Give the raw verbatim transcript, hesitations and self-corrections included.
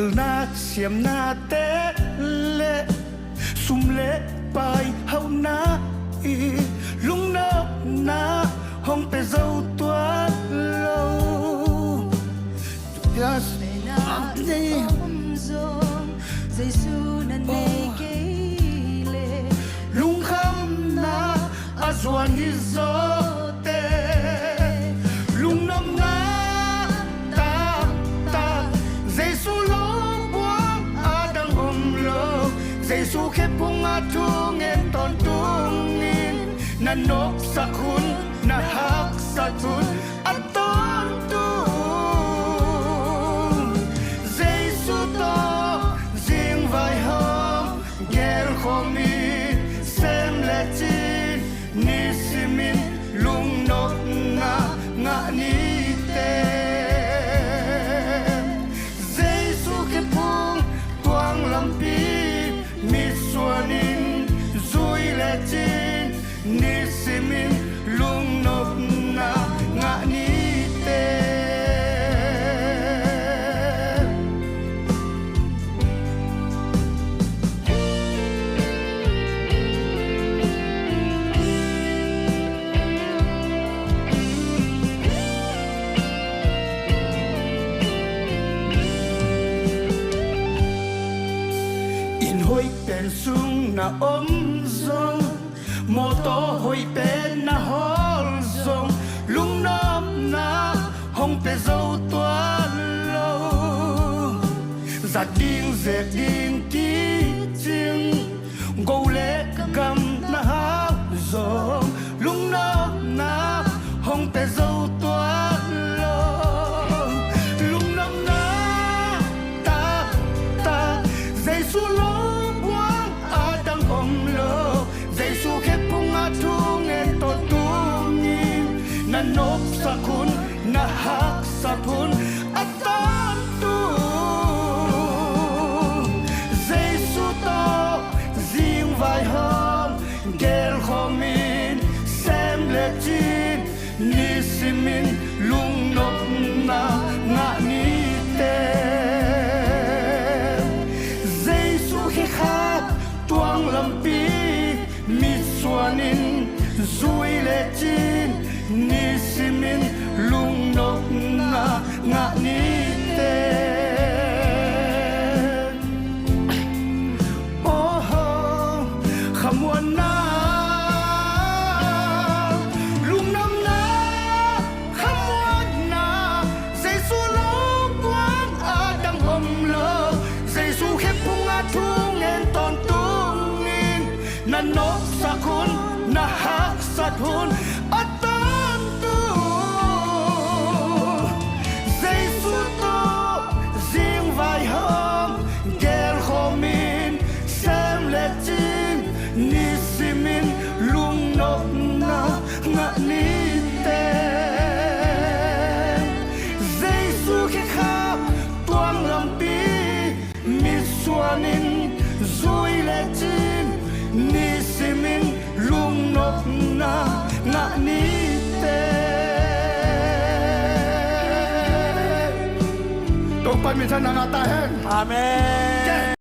Pilna siamnate le sum le pai hauhna i lungnopna hong pia zo tuan lo. Yes. Om zong Jesu na nei kei le lungkhamna a zuan hi zawte, lungnopna taktak Jesu lo buang a dang om lo. Jesu khephung a thu ngen tawntungin na nopsak hun, na haksat hun a tawntung. Jesu tawh zingvai hawm gelkhawm in sem le cin nisimin lungnopna ngah nite. Jesu khephung tuang lampi mitsuanin zui le cin nisimin lungnopna ngah nite. Inn hoih pen sung na om zong, mawtaw hoih pen na hawl zong, lungnopna hong pia zo tuan lo. Zat ding zek ding kicing, go le gam na hau zong, lungnopna hong pia zo tuan lo. Lungnopna taktak Jesu lo buang a dang om lo. Jesu khephung a thu ngen tawntungin na nopsak hun, na haksat hun a tawntung. Jesu tawh zingvai hawm gelkhawm in sem le cin nisimin lungnopna ngah nite. Jesu khekhap tuang lampi mitsuanin zui le cin nisimin lungnopna ngah nite. Aw ho, khamuanna, lungnopna, khamuanna, Jesu lo buang a dang om lo. Jesu khephung a thu ngen tawntungin na nopsak hun, na haksat hun a tawntung. Jesu tawh zingvai hawm gelkhawm in sem le cin nisimin lungnopna ngah nite. Jesu khekhap tuang lampi mitsuanin zui le cin nisimin lungnopna ngah nite. Topa minthanna ngah ta hen. Amen.